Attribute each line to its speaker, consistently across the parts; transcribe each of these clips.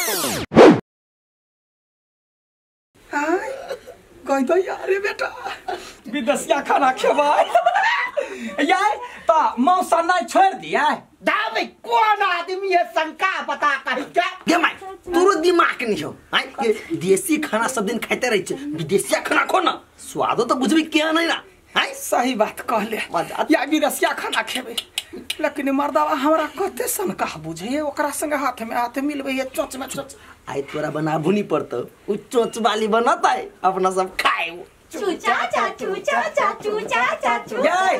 Speaker 1: हाय कहि दो यार बेटा विदेशिया खाना खेबै यार त मौसा नै छोड़ दिया
Speaker 2: दाबे कोन आदमी है शंका बता कहि के
Speaker 3: गे my तोरो दिमाग नहीं हो आय के देसी खाना सब दिन खाते रहे छे विदेशिया खाना खो ना स्वादो तो बुझबी के नहीं ना आय
Speaker 1: सही बात कहले या विदेशिया खाना खेबै लेकिन मर्दावा हमरा कते शंका बुझे ओकरा संग हाथ में हाथ मिलबै है चोच में चोच
Speaker 3: आय तोरा बनाबू नहीं पड़तो उ चोच वाली बनत है अपना सब खाए
Speaker 4: चूचा चाचू चाचा चूचा चाचू
Speaker 1: याय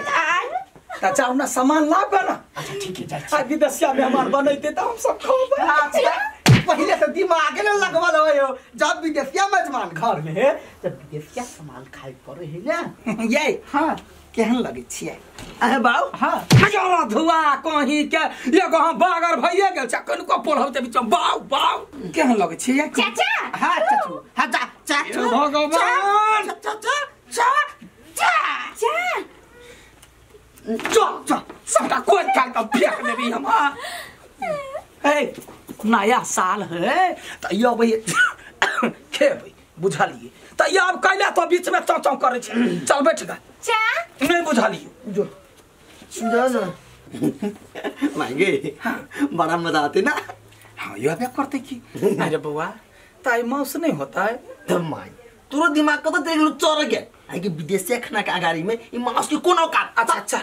Speaker 1: त जाऊ ना सामान लाब ना।
Speaker 2: अच्छा ठीक है जा
Speaker 1: आ विदेशिया मेहमान बनैते त हम सब खबै।
Speaker 2: अच्छा पहले से दिमाग ने लगवल हो जब विदेशिया मेहमान घर में है तब विदेशिया सामान खाए पड़े है ना।
Speaker 1: ये हां केहन लगे छियै
Speaker 3: अहे बाऊ।
Speaker 1: हां जरा धुआ कहीं के एगो हम बागर भइए गेल छ कनको पढ़ौ त बीच बाऊ बाऊ केहन लगे छियै
Speaker 4: चाचा।
Speaker 2: हां चाचू हां चाचू
Speaker 1: भगवान
Speaker 2: चाचा चा चा
Speaker 4: चा
Speaker 1: चल चल सबटा कोई काट के फेंक देबी हम। ए नया साल है त यो भाई खेबै बुझलिए त यो अब कैला तो बीच में चौ चौ करे छै चल बैठ गा
Speaker 4: चा
Speaker 1: नहीं बुझलिए
Speaker 3: जो जो मांगे बड़ा मजा आते ना।
Speaker 1: हां यो बे करते की अरे बउआ ताई मांस नहीं होता है
Speaker 3: त my तोरो दिमाग कत देख लो चर के आई के विदेशी खाना के अगाड़ी में ई मांस के कोनो काट।
Speaker 1: अच्छा अच्छा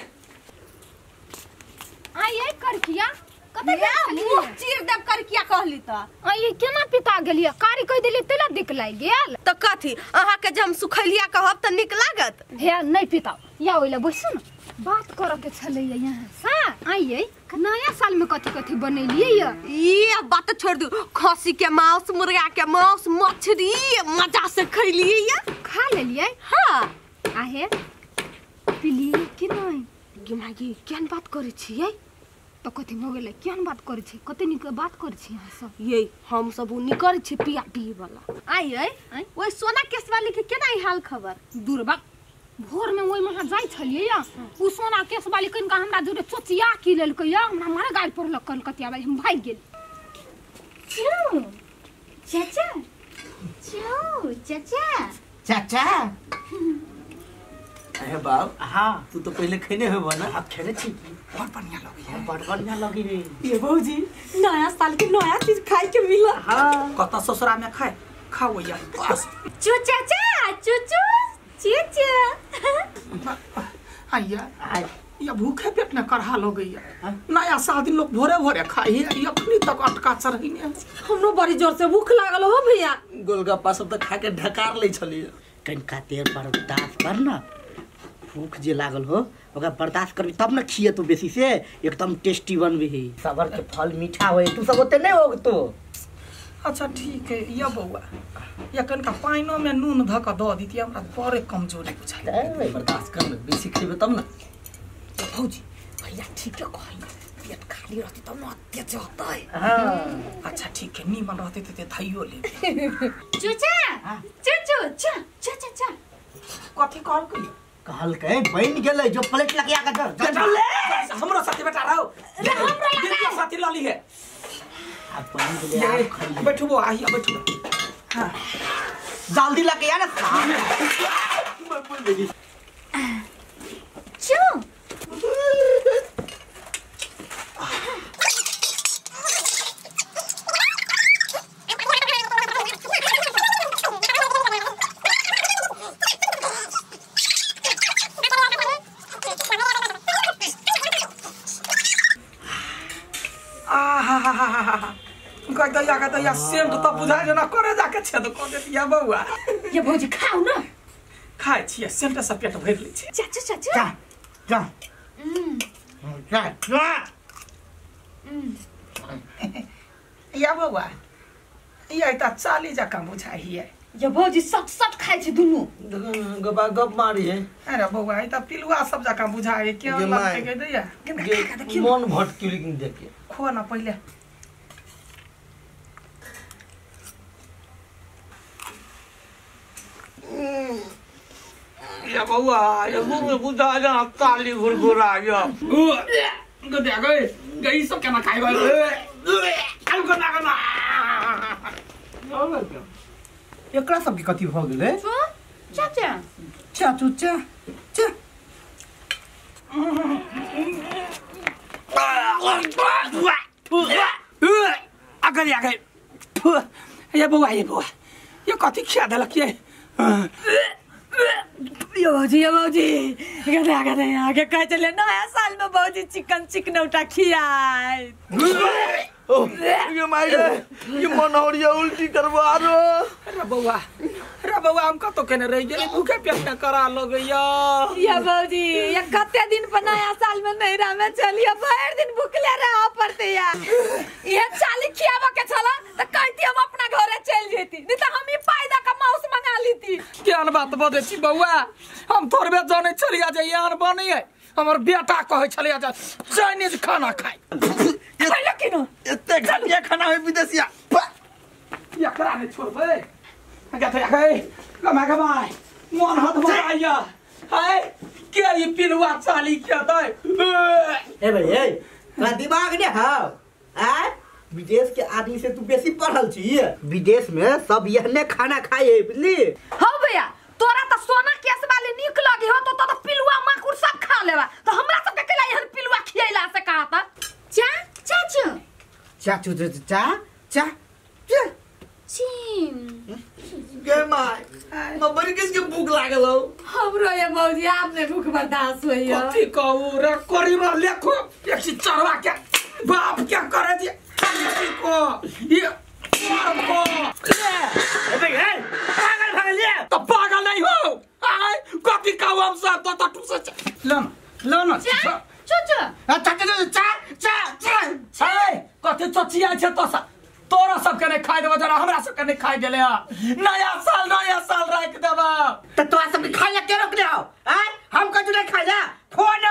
Speaker 5: आई आई कर किया कत
Speaker 4: मुंह चीर देब कर किया कहली त
Speaker 5: आई केना पिता गेलिए कारी कह देली तेला दिक लागि गेल
Speaker 4: त कथी अहाँ के जे हम सुखैलिया कहब त निक लागत
Speaker 5: हे नहीं पिताओ या ओइला बैसु न बात कर के छलै यहाँ सा आई आई नया साल में कथी कथी बनेलिए या
Speaker 4: ई अब बात छोड़ दू खसी के मांस मुर्गा के मांस मछली मजा से खैलिए या
Speaker 5: खा लेलिए।
Speaker 4: हां
Speaker 5: आहे पिलिए कि नहीं
Speaker 4: गे मागी केहन बात करै छियै
Speaker 5: त कथी भऽ गेलै केहन बात करै छी कते नीक बात करै छी अहाँ सब
Speaker 4: ये हम सब उ नी करै छी पिया पी वाला आई आई ओइ सोना केस वाली के केना ई हाल खबर
Speaker 5: दुर्बा भोर में ओइ महा जाइ छलियै या उ सोना केस वाली कनिका हमरा जोरे चोचिया की लेलकै या हमरा मारे गाल पड़लक कलकतिया वाली हम भागि गेल।
Speaker 4: चू चाचा चू चाचा
Speaker 2: चाचा
Speaker 3: अरे बाप।
Speaker 2: हां
Speaker 3: तू तो पहले खैने होबो ना।
Speaker 2: अब खेने छी
Speaker 1: बड़ बढ़िया लगे है
Speaker 2: बड़ बढ़िया लगे है
Speaker 1: ये भौजी
Speaker 4: नया साल के नया चीज खाए के मिला।
Speaker 2: हां
Speaker 1: कत ससुरा में खाए खाओ यार बस
Speaker 4: चू चाचा चू चू चीचा
Speaker 1: आइया या भूखे पेट न करहा हो गई नया साल दिन लोग भोरे भोरे खाई है अखनी तक अटका चढ़ी ने
Speaker 4: हमरो बड़ी जोर से भूख लागल हो भैया।
Speaker 3: गोलगप्पा सब त खा के ढकार लै छलिए
Speaker 2: कनिका देर बर्दाश्त कर ना भूख जे लागल हो ओकरा बर्दाश्त करबी तब न खिए तू बेसी से एकदम टेस्टी बनबी है सबर के फल मीठा होए तू सब ओते नहीं होग तो।
Speaker 1: अच्छा ठीक है या बउआ या कनिका पानिओ में नून धक द दितियै हमरा बड़े कमजोरी बुझाइ
Speaker 3: बर्दाश्त कर न बेसी खेबे तब न।
Speaker 1: भौजी भैया ठीक है कहै पेट खाली रहती तब न अत्याचार होतै।
Speaker 2: हां
Speaker 1: अच्छा ठीक है नीमन रहते त थाइयो ले
Speaker 4: चूचा चूचू चा चा चा चा
Speaker 1: कथी कहलकै
Speaker 2: कहलकै बन गेलै जो प्लेट लगा के दर
Speaker 1: ले हमरो साथी बेटा रहो रे हमरो लगा साथी लली है
Speaker 2: अब बन गेलै आब खइए
Speaker 1: बैठू बो आइया बैठू। हां
Speaker 2: जल्दी लगे या ना
Speaker 3: मैं बोल देली
Speaker 4: चू
Speaker 1: दैया सेंट त बुझाइ जेना करे जाके छेद क देतिया बउआ।
Speaker 5: ये भौजी खाउ न
Speaker 1: खाइ छियै सेंट से पेट भरि लै छियै।
Speaker 4: चाचू चाचू
Speaker 2: जा जा जा जा
Speaker 1: या बउआ या त चाली जकाँ बुझाइ हियै।
Speaker 5: ये भौजी सट सट खाइ छी दुनू
Speaker 3: गपा गप मारी है।
Speaker 1: अरे बउआ ई त पिलुआ सब जकाँ बुझाइ के लगतै के दैया
Speaker 3: मन भटकी लेकिन देख के
Speaker 1: खो न पहिले। या बउआ या मुंह बुझा जा काली घुरघुरा या गदे गई गई सब केना खाइ गई आउ गना गना
Speaker 2: एकरा सब के कथि भ गेलै
Speaker 5: चाचा
Speaker 2: चाचू चा चा
Speaker 1: अगर आ गए ये बउआ ये कथि खिया देलक ये
Speaker 6: यो भौजी गधा गधा आगे कहे चले नया साल में भौजी चिकन चिकनौटा खियाए
Speaker 3: ओ ये माई ये मनोरिया उल्टी करवा रो
Speaker 1: रे बउआ हम कतो केने रह गेलै भूखे पेट न करा लगैया
Speaker 6: ये भौजी ये कते दिन पर नया साल में नैरा में चलिए भर दिन भूखले रह पड़ते यार ये चाली खियावा के छला त कहती हम अपना घरे चल जेती नहीं त हम ई फायदा का मांस मंगा लीती
Speaker 1: केहन बात बजै छी बउआ हम थोड़बे जानै छलियै जे एहन बनै है हमर बेटा कहै छलियै जे चाइनीज खाना खाइ
Speaker 6: खैलक कि न
Speaker 3: एते घटिया खाना है विदेशिया
Speaker 1: एकरा नै छोड़बै गथे गमा गमाय मन हद भराइया है के ई पिलुआ चाली के दै
Speaker 2: ए भाई ए तोरा दिमाग ने हौ आ विदेश के आदमी से तू बेसी पढ़ल छी विदेश में सब यहने खाना खाए है बुझली
Speaker 4: हां भैया तोरा त सोना केस वाले नीक लगी हो तो त पिलुआ माकुर सब खा लेवा तो हमरा सब के केला एहन पिलुआ खियैला से कहता
Speaker 5: चा चाचू
Speaker 2: चाचू चा चा चा
Speaker 5: चीम
Speaker 3: गे my मबरी किस के भूख लागल हो
Speaker 6: हमरो ये भौजी आप ने भूख बर्दाश्त होइया
Speaker 1: कथि कहू रे करीबा लेखो एक सी चढ़वा के बाप क्या करे जे को ये मार को ले
Speaker 2: ए भाई ए पागल भगल ये
Speaker 1: तो पागल नहीं हो आय कथि कहू हम सब तो टूसे लन लन
Speaker 5: चा चाचा
Speaker 2: चाचा चा चा चा
Speaker 1: ए कथि चचिया छै तो सा तोरा सब के नहीं खाइ देबो जरा हमरा सब के नहीं खाइ देले नया साल राख देबा
Speaker 2: त तोरा सब के खाइ ला के रोकले हो आ हम कछु नहीं खाइ ला फोन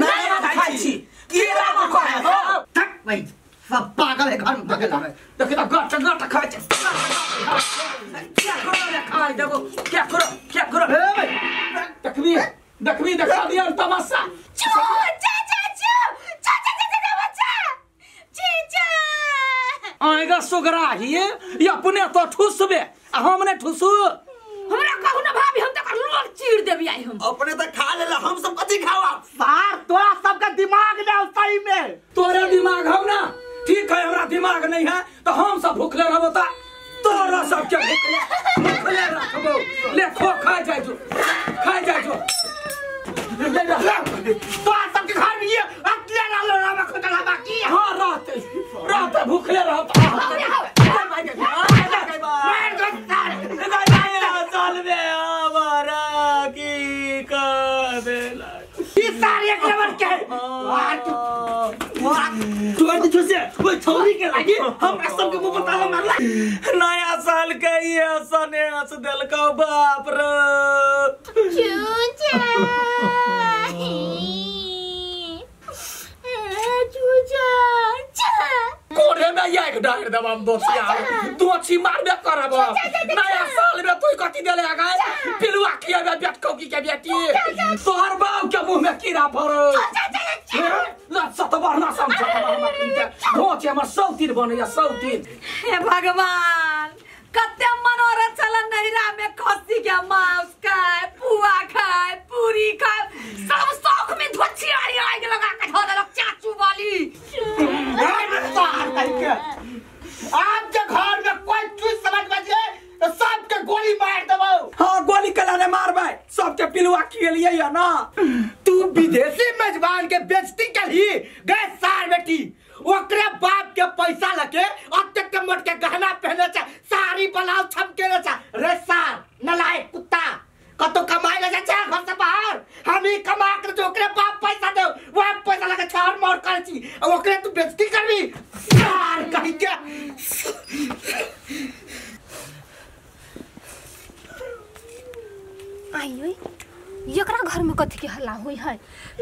Speaker 1: नहीं खाइ छी कीड़ा तो खाइ हो
Speaker 2: थक भाई सब पागल है घर में पागल है
Speaker 1: देखि त गट गट खाइ छै क्या करो रे खाइ देबो क्या करो
Speaker 2: ए भाई
Speaker 1: देखबी देखबी देखा दिया तमाशा
Speaker 4: चू चाचा चू चाचा चाचा बच्चा चीचा
Speaker 1: आएगा सोगरा ही ये अपने तो ठुसबे आ हम ने ठुसु
Speaker 4: हमरा कहू ना भाभी हम त लोग चीर देबी आई हम
Speaker 3: अपने त खा लेला हम सब कथि खावा
Speaker 2: सार तोरा सबका दिमाग ना सही में
Speaker 1: तोरा दिमाग हम ना ठीक है हमरा दिमाग नहीं है तो हम सब भूखले रहबो ता तोरा सब के भूखले रखबो ले खो खा जाय जो
Speaker 2: तोरा सबके घर में ये अकेला रहलो रामा खोटला बाकी
Speaker 1: हां रहते भूखले रहते
Speaker 2: मार दो सार
Speaker 1: नया साल में हमारा की कर
Speaker 2: ई सार एक नंबर के
Speaker 3: तोर दी छुसे ओइ छौरी के लागी हमरा सब के मुंह पर ताला मारला
Speaker 1: नया साल के ये सने हंस देलको बाप रे
Speaker 5: चूचा चूचा चा
Speaker 1: कोरे में एक डार देब हम दोसिया दोछी मारबे करब नया साल में तू कथि देले आगा पिलुआ खियाबे बेटकौकी के बेटी तोहर बाप के मुंह में कीड़ा भर ना सतबरना समझ धोचे हमर सौतीन बनैया सौतीन
Speaker 6: हे भगवान कते मनोरथ छल नैरा में खस्सी के मांस खाए पुआ खाए पूरी खाए
Speaker 4: सब शौक में धोछी आई आग लगा के धो देलक चाचू वाली
Speaker 2: आप के घर में कोई चीज समझ बजे तो सबके गोली मार देबो
Speaker 1: हाँ गोली कला ने मारबै सबके पिलुआ खियलियै या ना
Speaker 2: तू विदेशी मेजबान के बेइज्जती करी गए सार बेटी ओकरे बाप के पैसा लके अत्यंत मोट के गहना पहने छ साड़ी ब्लाउज छमके छ रे सार नलायक कुत्ता कतो कमाए ले जा छ घर से बाहर हम ही कमा के जो ओकरे बाप पैसा दे वह पैसा लके छाड़ मोड़ कर छी ओकरे तू बेइज्जती करबी सार कहि के
Speaker 5: आई एकरा घर में कथी के हल्ला होई है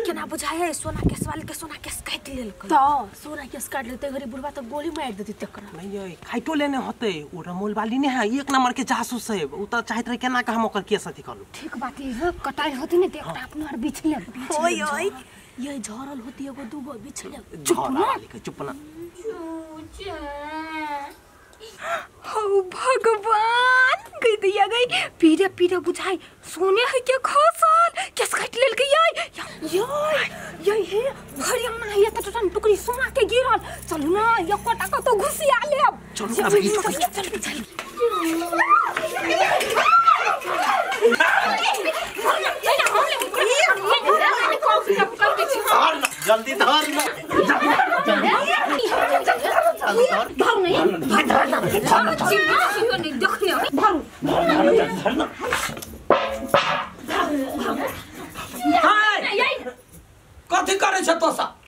Speaker 5: केना बुझाय है सोना केस वाले के सोना केस काट लेलकै
Speaker 7: तो सोना केस काट लेते घरी बुढ़वा तो गोली मार देती तकरा
Speaker 8: नहीं ये खाइटो लेने होते ओ रमोल वाली ने है एक नंबर के जासूस है उ त चाहत रहे केना का हम ओकर केस अथी करलू
Speaker 5: ठीक बात है कटाई होती ने देखता अपना और बिछ ले
Speaker 7: ओए ओए ये झरल होती एगो दूगो बिछ ले
Speaker 8: चुप ना वाली के चुप ना
Speaker 4: हो भगवान
Speaker 5: चमकै दिया गई पीरे पीरे बुझाई सोने है के खसल केस काट लेल के याय याय याय हे भरि अंगना है त टन टुकड़ी सोना के गिरल। चलू ना एकोटा कतो घुसिया लेब।
Speaker 3: चलू ना भाई
Speaker 5: चल चल।
Speaker 2: जल्दी धर ना
Speaker 5: धर नहीं धर ना
Speaker 1: कथी करे छ तोसा?